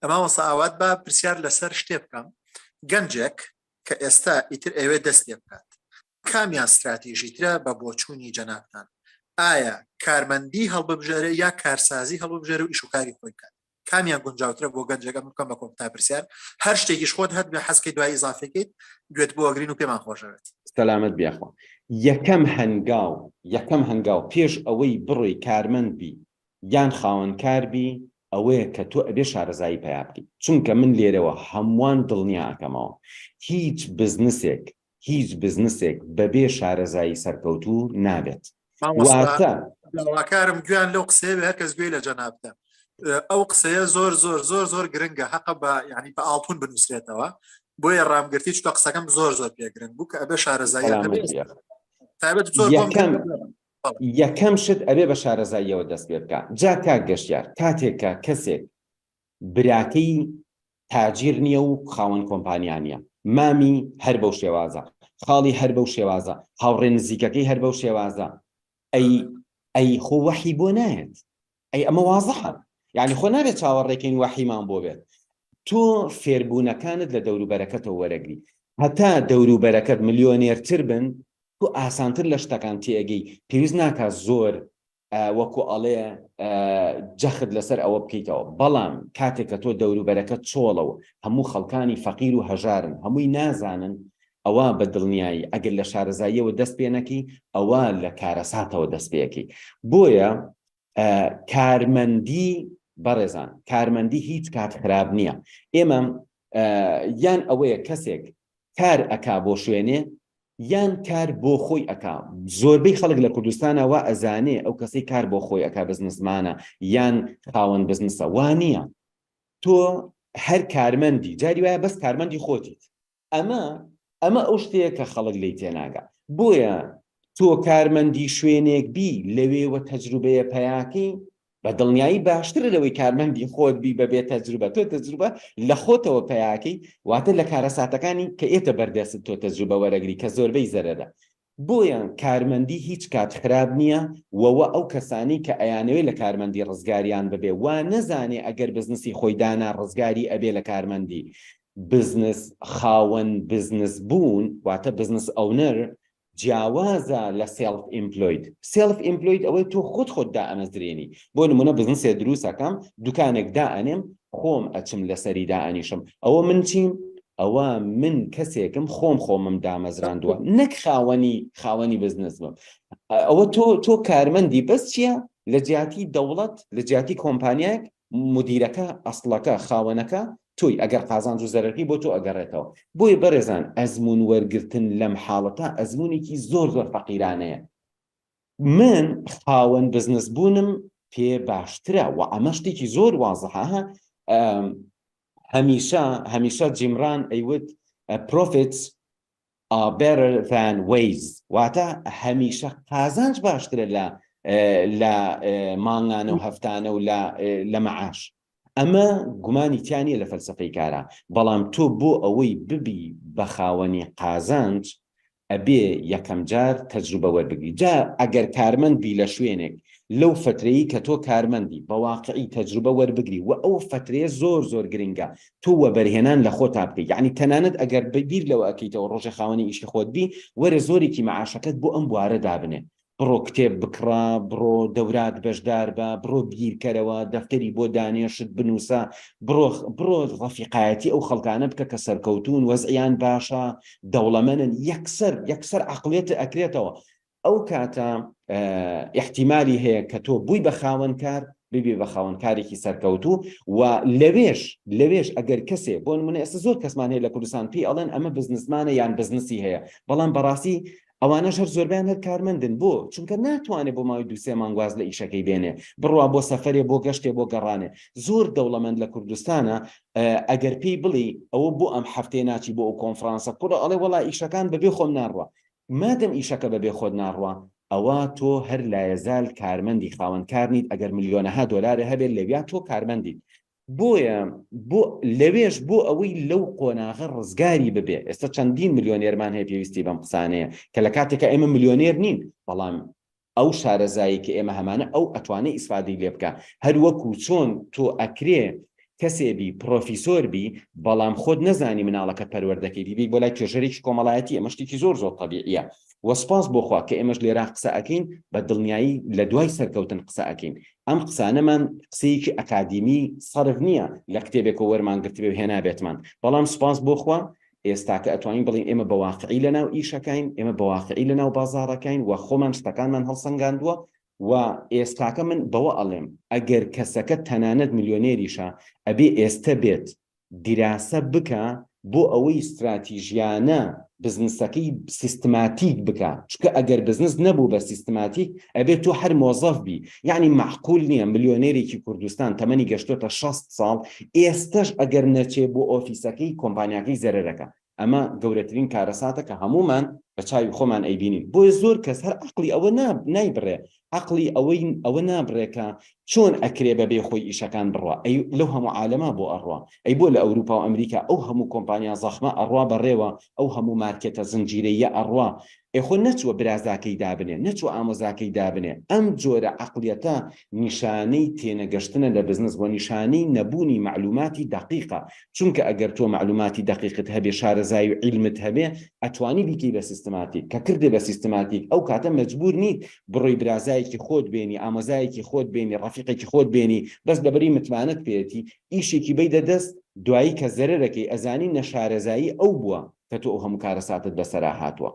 مامۆستا ئاوات با پرسیار لەسەر شتێ بکەم گەنجێک کە ئێستا ئیتر ئەوێ دەست پێ بکات کامیان ستراتیژیترە بە بۆچوونی جەنابتان ئایا کارمەندی هەڵببژێرێ یا کارسازی هەڵببژێرێ و ئیش و کاری خۆی بکات کامیان گونجاوترە بۆ گەنجێک ئەمن بکەم بە کۆمتا پرسیار هەر شتێکیش خۆت هەت بێ حەزکەی دوای ئیزافەکەیت گوێت بۆ ئەگرین و پێمان خۆشەوێت. سەلامەت بیاخوا یەکەم هەنگاو یەکەم هەنگاو پێش ئەوەی بڕۆی کارمەند بی یان خاوەن کار بی ئەوەیە کە تۆ ئەبێ شارەزایی پەیا بکەی چونکە من لێرەوە هەمووان دڵنیا ئەکەمەوە هیچ بزنسێک هیچ بزنسێک بەبێ شارەزایی سەرکەوتوو نابێت واتە داواکارم گوێیان لەو قسەیە بێ هەرکەس گوێی لە جەنابتە ئەو قسەیە زۆر زۆر زۆر زۆر گرنگە حەقە بە یعنی بە ئاڵتون بنووسرێتەوە بۆیە ڕامگرتی چونکە قسەکەم زۆر زۆر پێ گرنگ بوو کە ئەبێ شارەزایی تایبەت زۆر یەکەم یەکەم شت ئەبێ بە شارەزاییەوە دەست پێ بکە جا کاک گەشتیار کاتێک کە کەسێک براکەی تاجیر نییە و خاوەن کۆمپانیا نییە، مامی هەر بەو شێوازە، خاڵی هەر بەو شێوازە، هاوڕێ نزیکەکەی هەر بەو شێوازە، ئەی ئەی خۆ وەحی بۆ نایەت؟ ئەی ئەمە وازحە، یانی خۆ نابێت چاوەڕێکەین وەحیمان بۆ بێت. تۆ فێربوونەکانت لە دەوروبەرەکەتەوە وەرەگری، هەتا دەوروبەرەکەت ملیۆنێرتر بن، تۆ ئاسانتر لە شتەکان تێئەگەی، پێویست ناکات زۆر وەکو ئەڵێ جەخت لەسەر ئەوە بکەیتەوە بەڵام کاتێک کە تۆ دەوروبەرەکە چۆڵە و هەموو خەڵکانی فەقیر و هەژارن هەمووی نازانن ئەوە بە دڵنیایی ئەگەر لە شارەزاییەوە دەست پێ نەکەی ئەوە لە کارەساتەوە دەست پێەکەی بۆیە کارمەندی بەڕێزان کارمەندی هیچ کات خراپ نییە ئێمە یان ئەوەیە کەسێک کار ئەکا بۆ شوێنێ یان کار بۆ خۆی ئەکا زۆربەی خەڵک لە کوردستانا وا ئەزانێ ئەو کەسەی کار بۆ خۆی ئەکا بزنسمانە یان خاوەن بزنسە وا نییە تۆ هەر کارمەندی جاری وایە بەس کارمەندی خۆتیت ئەمە ئەمە ئەو شتەیە کە خەڵک لێی تێناگا بۆیە تۆ کارمەندی شوێنێک بی لەوێوە تەجروبەیە پەیاکەی بە دڵنیایی باشترە لەوەی کارمەندی خۆت بی بەبێ تەجروبە تۆ تەجروبە لە خۆتەوە پەیاکەی واتە لە کارەساتەکانی کە ئێتە بەردەست تۆ تەجروبە وەرەگری کە زۆربەی زەرەرە بۆیە کارمەندی هیچ کات خراپ نییە وە وە ئەو کەسانی کە ئەیانەوێ لە کارمەندی ڕزگاریان ببێ وا نەزانێ ئەگەر بزنسی خۆی دانا ڕزگاری ئەبێ لە کارمەندی بزنس خاوەن بزنس بوون واتە business owner جیاوازە لە self employed self employed ئەوەی تۆ خۆت خۆت دائەمەزرێنی بۆ نمونە بزنسێ دروست ئەکەم دوکانێک دائەنێم خۆم ئەچم لەسەری دائەنیشم ئەوە من چیم ئەوە من کەسێکم خۆم خۆمم دامەزراندووە نەک خاوەنی خاوەنی بزنس بم ئەوە تۆ تۆ کارمەندی بەس چییە لە جیاتی دەوڵەت لە جیاتی کۆمپانیایەک مدیرەکە ئەسڵەکە خاوەنەکە تۆی ئەگەر قازانج و زەرەرەکەی بۆ تۆ ئەگەڕێتەوە بۆیە بەڕێزان ئەزموون وەرگرتن لەم حاڵەتە ئەزموونێکی زۆر زۆر فەقیرانەیە من خاوەن بزنس بوونم پێ باشترە و ئەمە شتێکی زۆر وازحە هەمیشە هەمیشە جیم ڕان ئەیوت profits are better than wages واتە هەمیشە قازانج باشترە لە لە مانگانە و هەفتانە و لە لە مەعاش ئەمە گومانی تیا نییە لە فەلسەفەی کارا بەڵام تۆ بۆ ئەوەی ببی بە خاوەنی قازانج ئەبێ یەکەم جار تەجروبە وەربگری جا ئەگەر کارمەند بی لە شوێنێک لەو فەترەی کە تۆ کارمەندی بە واقعی تەجروبە وەربگری وە ئەو فەترەیە زۆر زۆر گرنگە تۆ وەبەرهێنان لە خۆتا بکەی یەعنی تەنانەت ئەگەر بیر لەوە ئەکەیتەوە ڕۆژێ خاوەنی ئیشی خۆت بی وەرە زۆرێکی مەعاشەکەت بۆ ئەم بوارە دابنێ بڕۆ کتێب بکڕە بڕۆ دەورات بەشدار بە بڕۆ بیرکەرەوە دەفتەری بۆ دانێ شت بنووسە بڕۆ بڕۆ ڕەفیقایەتی ئەو خەڵکانە بکە کە سەرکەوتوون وەزعیان باشە دەوڵەمەنن یەکسەر یەکسەر عەقڵیەتت ئەکرێتەوە ئەو کاتە ئیحتیمالی هەیە کە تۆ بووی بە خاوەن کار ببی بە خاوەن کارێکی سەرکەوتوو و لەوێش لەوێش ئەگەر کەسێ بۆ نمونە ئێستا زۆر کەسمان هەیە لە کوردستان پێی ئەڵێن ئەمە بزنسمانە یان بزنسی هەیە بەڵام بەڕاستی ئەوانەش هەر زۆربیان هەر کارمەندن بۆ چونکە ناتوانێت بۆ ماوەی دوسێ مانگ واز لە ئیشەکەی بێنێ بڕوا بۆ سەفەرێ بۆ گەشتێ بۆ گەڕانێ زۆر دەوڵەمەند لە کوردستانە ئەگەر پێی بڵی ئەوە بۆ ئەم هەفتەیە ناچی بۆ ئەو کۆنفرانسە کوڕە ئەڵێ وەڵا ئیشەکان بەبێ خۆم ناڕوا مادەم ئیشەکە بەبێ خۆت ناڕوا ئەوا تۆ هەر لایەزال کارمەندی خاوەن کار نیت ئەگەر ملیۆنەها دۆلارێ هەبێت لەویا تۆ کارمەندیت بۆیە بۆ لەوێش بۆ ئەوەی لەو قۆناغە ڕزگاری ببێ ئێستا چەندین ملیۆنێرمان هەیە پێویستی بەم قسانەیە کە لە کاتێکا ئێمە ملیۆنێر نین بەڵام ئەو شارەزایی کە ئێمە هەمانە ئەو ئەتوانێ ئیسفادەی لێ بکا هەر وەکو چۆن تۆ ئەکرێ. کەسێ بی پڕۆفیسۆر بی بەڵام خۆت نەزانی مناڵەکەت پەروەردەکەی بیبەی بۆ لای توێژەرێکی کۆمەڵایەتی ئەمە شتێکی زۆر زۆر تەبیعیە وە سپاس بۆ خوا کە ئێمەش لێرا قسە ئەکەین بە دڵنیایی لە دوای سەرکەوتن قسە ئەکەین ئەم قسانەمان قسەیەکی ئەکادیمی سەرف نییە لە کتێبێکەوە وەرمان گرتبێ و هێنابێتمان بەڵام سپاس بۆ خوا ئێستاکە ئەتوانین بڵێین ئێمە بە واقعی لەناو ئیشەکەین ئێمە بە واقعی لەناو بازاڕەکەین و خۆمان شتەکانمان هەڵسەنگاندووە و ئێستاکە من بەوە ئەڵێم ئەگەر کەسەکە تەنانەت ملیۆنێریشە ئەبێ ئێستە بێت دیراسە بکا بۆ ئەوەی ستراتیژیانە بزنسەکەی سیستماتیک بکا چونکە ئەگەر بزنس نەبوو بە سیستماتیک ئەبێ تۆ هەر مۆزەف بی یەعنی مەعقول نییە ملیۆنێرێکی کوردستان تەمەنی گەشتۆتە 60 ساڵ ئێستەش ئەگەر نەچێ بۆ ئۆفیسەکەی کۆمپانیاکەی زەرەرەکە ئەمە گەورەترین کارەساتە کە هەموومان بە چاوی خۆمان ئەیبینین بۆیە زۆر کەس هەر عەقڵی ئەوە نایبڕێ عەقڵی ئەوەی ئەوە نابڕێ کە چۆن ئەکرێ بەبێ خۆی ئیشەکان بڕوا ئەی لەو هەموو عالەما بۆ ئەڕوا ئەی بۆ لە ئەوروپا و ئەمریکا ئەو هەموو کۆمپانیا زەخمە ئەڕوا بەڕێوە ئەو هەموو مارکێتە زنجیرەییە ئەڕوا ئێ خۆ نەچووە برازاکەی دابنێ نەچووە ئامۆزاکەی دابنێ ئەم جۆرە عەقڵیەتە نیشانەی تێنەگەشتنە لە بزنس وە نیشانەی نەبوونی مەعلوماتی دەقیقە چونکە ئەگەر تۆ مەعلوماتی دەقیقت هەبێ شارەزایی و عیلمت هەبێ ئەتوانی بیکەی بە سیستماتیک کە کردێ بە سیستماتیک ئەو کاتە مەجبور نیت بڕۆی برازایەکی خۆت بێنی ئامۆزایەکی خۆت بێنی ڕەفیقێکی خۆت بێنی بەس لەبەری متمانەت پێیەتی ئیشێکی بەیدە دەست دوایی کە زەرەرەکەی ئەزانی نەشارەزایی ئەو بووە کە تۆ ئەو هەموو کارەساتت بەسەرا هاتووە.